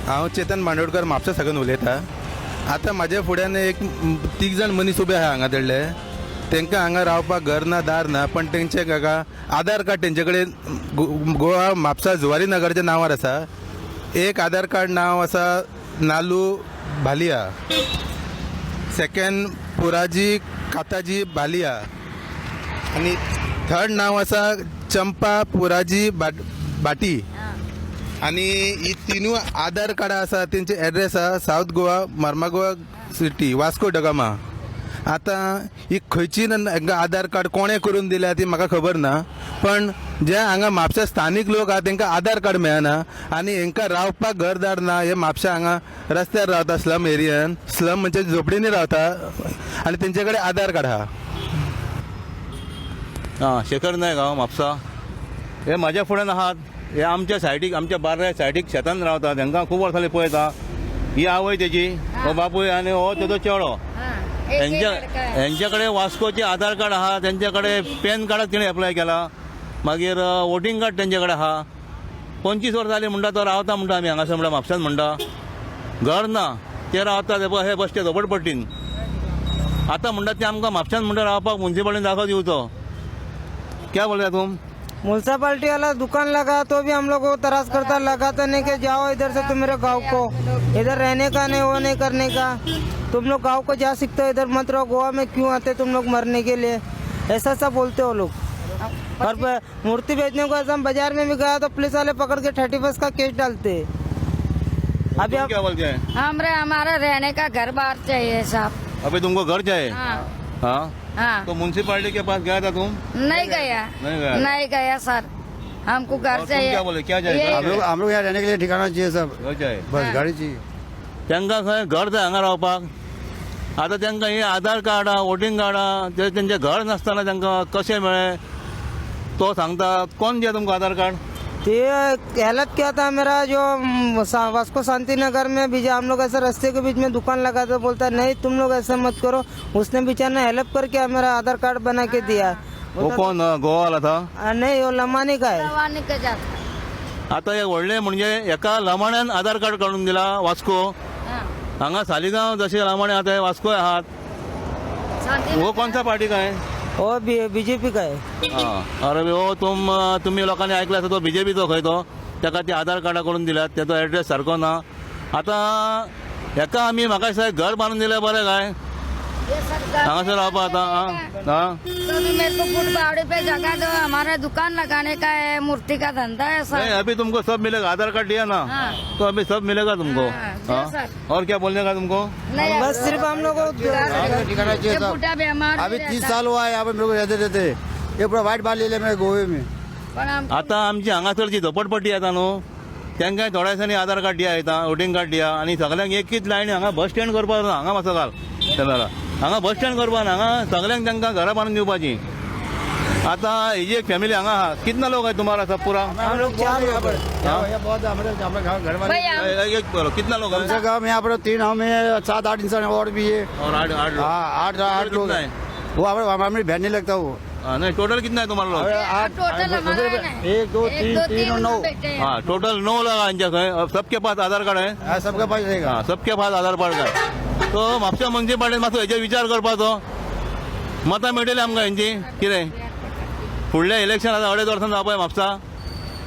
हांव चेतन मांडोडकर, म्हापसा साकून उलयतां. आतां म्हाज्या फुड्यान एक तीग जाण मनीस उबे आहा हांगा थडले. तांकां हांगा रावपाक घर ना, दार ना, पण तेंचे काका आधार कार्ड तेंचे कडेन गोवा म्हापसा जुवारी नगरच्या नांवार आसा. एक आधार कार्ड नांव आसा नालू भालिया, सेकंड पुराजी काताजी भालिया आनी थर्ड नांव आसा चंपा पुराजी भाटी. आनी ही तिनूय आधार कार्डां आसा, तेंचे एड्रेस आसा south Goa, Marmagoa city, Vasco da Gama. आतां ही खंयची हांकां आधार कार्ड कोणें करून दिल्या ती म्हाका खबर ना, पण जे हांगा म्हापशा स्थानीक लोक आहा तेंकां आधार कार्ड मेळना आनी हांकां रावपाक घरदार ना. हे म्हापशा हांगा रस्त्यार रावता, स्लम एरियान, स्लम म्हणजे झोपडींनी रावता आनी तेंचे कडेन आधार कार्ड आहा. हां, शेखर नायक हांव, म्हापसा. हे म्हाज्या फुड्यान आहात हे आमच्या सायडीक, आमच्या बार्रा सायडीक शेतान रावता. तांकां खूब वर्सां पळयता. ही आवय तेजी, हो बापूय आनी हो तेजो चेडो. हेंच्या कडेन वास्कोचे आधार कार्ड आहा, तेंच्या कडेन पॅन कार्डाक तेणें एप्लाय केला, मागीर वोटींग कार्ड तेंचे कडेन आहा. 25 वर्सां जालीं म्हणटा तो रावता म्हणटा आमी हांगासर म्हणटा म्हापशान म्हणटा घर ना. ते रावता ते पळय हे बसचे झोपडपट्टीन. आतां म्हणटा ते आमकां म्हापशान म्हणटा रावपाक मुन्सिपालिटीन जागो दिवचो. क्या बोल रहे तुम? म्यूनसिपालिटी वाला दुकान लगा तो भी हम लोग को त्रास करता, लगाता नहीं कि जाओ इधर से, तुम मेरे गांव को इधर रहने का नहीं, वो नहीं करने का. तुम लोग गांव को जा सकते हो, इधर मत रहो. गोवा में क्यों आते तुम लोग मरने के लिए? ऐसा ऐसा बोलते हो लोग. और मूर्ति बेचने को ऐसा बाजार में भी गया तो पुलिस वाले पकड़ के 31 का केस डालते. अभी तुम आप क्या बोलते हैं? हमरे हमारा रहने का घर बार चाहिए साहब. अभी तुमको घर चाहिए? हाँ. हाँ. हाँ. तो म्यूनसिपालिटी के पास गया था तुम? नहीं गया. नहीं गया? नहीं गया सर, हमको और घर तुम चाहिए. क्या बोले, क्या चाहिए? हम लोग यहाँ रहने के लिए ठिकाना चाहिए सब. घर चाहिए. बस गाड़ी चाहिए. तांकां खंय घर जाय हांगा रावपाक. आतां तांकां हे आधार कार्डां, वोटींग कार्डां ते तेंचें घर नासतना तांकां कशें मेळ्ळें? तो सांगता. कोण दिया तुमकां आधार कार्ड? तो ये हेल्प किया था मेरा जो वास्को शांति नगर में भी हम लोग ऐसे रास्ते के बीच में दुकान लगाते, बोलता नहीं, तुम लोग ऐसा मत करो. उसने बेचारा ने हेल्प करके मेरा आधार कार्ड बना के दिया. वो कोण, गोवा वाला था? नहीं, वो लमानी का है. लवानी के जाता. आतां हे व्हडलें म्हणजे एका लमाण्यान आधार कार्ड काडून दिला वास्को. हांगा सालिगांव जशे लमाणे आतां हे वास्कोय आहात. शांति वो कोणसा पार्टी का है? वो बीजेपी का है. हा, अरे हो, तुमी लोकांनी ऐकलं आसा, तो बीजेपीचो खंय तो. ताका ती आधार कार्डां करून दिल्यात, तेजो एड्रेस सारको ना. आतां हेका आमी म्हाका दिसता घर बांदून दिल्यार बरें काय? ये सरकार हांगासर रावपा आतां. आं आं. तो भी मेरे को फुट बावड़ी पे जगह दो, हमारा दुकान लगाने का है, मूर्ति का धंधा है नहीं सर. अभी तुमको सब मिलेगा. आधार कार्ड दिया ना? हाँ. तो अभी सब मिलेगा तुमको. हाँ, जी हाँ? सर. और क्या बोलने का तुमको? नहीं. बस सिर्फ हम लोग को ठिकाना चाहिए ये सब. बूढ़ा बीमार अभी भी 30 रहता. साल हुआ है यहाँ पे मेरे को रहते रहते. ये पूरा व्हाइट बाल ले लिया मेरे गोवे में. पण हम आतां आमची हांगासरची झोपडपट्टी येता न्हू, तांकां थोड्या दिसांनी आधार कार्ड दिया येता, वोटींग कार्ड दिया आनी सगल्यांक एकूच लायन. हांगा बस स्टँड करपाक ना हांगा मातसो घाल तेन्ना हांगा बस स्टँड करपाक ना. हांगा सगल्यांक तांकां घरां बांदून दिवपाची. आतां हेजी एक फॅमिली हांगा आहा. कितना लोक आहे तुम्हारा सब पूरा? हम लोग चार लोग हैं. हाँ? ये बहुत हमारे हमारे घर घर वाले. भाई हम एक बोलो, कितना लोग कम से हैं? कम यहाँ पर तीन, हमें सात आठ इंसान और भी है. और आठ आठ लोग. हाँ, आठ आठ लोग कितना हैं. है? वो हमारे हमारी बहन नहीं लगता वो. हाँ, नहीं, टोटल कितना है तुम्हारा लोग? आठ. टोटल हमारा है ना एक, दो, तीन, तीन और नौ. बेटे हैं. हाँ, टोटल नौ लगा हांच्या खंय. अब सबके पास आधार कार्ड है? हाँ, सबके पास रहेगा. हा, सबके पास आधार कार्ड काय तो म्हापशा म्युन्सिपाल्टीन मातसो हेजेर विचार करपाचो. मतां मेळटली आमकां हेंची. कितें फुडलें इलेक्शन आतां अडेच वर्सां जावपा म्हापसा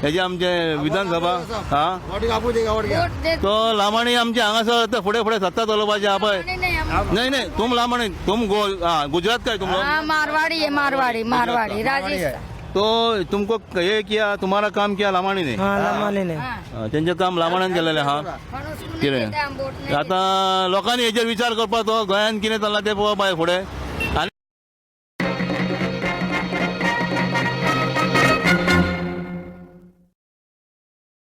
हेजे आमचे विधानसभा. हा. वोटिंग आपको देगा और क्या. वोट दे. तो लामाणी आमचे हांगासर आतां फुडें फुडें सत्ता चलोवपाची हा पळय. नहीं नहीं, हम नाही नाही, तुम लामाणी, तुम गो हाँ, गुजरात का है तुम लोग? हाँ, मारवाड़ी है, मारवाड़ी, मारवाड़ी, राजस्थान. तो तुमको ये किया, तुम्हारा काम किया लामाणी ने? हाँ, लमानी ने. हाँ. हा, तेंचें काम लामाण्यान केलेलें हा. पण उसको नहीं कितें देते हम वोट नहीं. आतां लोकांनी हेजेर विचार करपाचो. गोंयांत कितें चल्लां तें पळोवपा फुडें आनी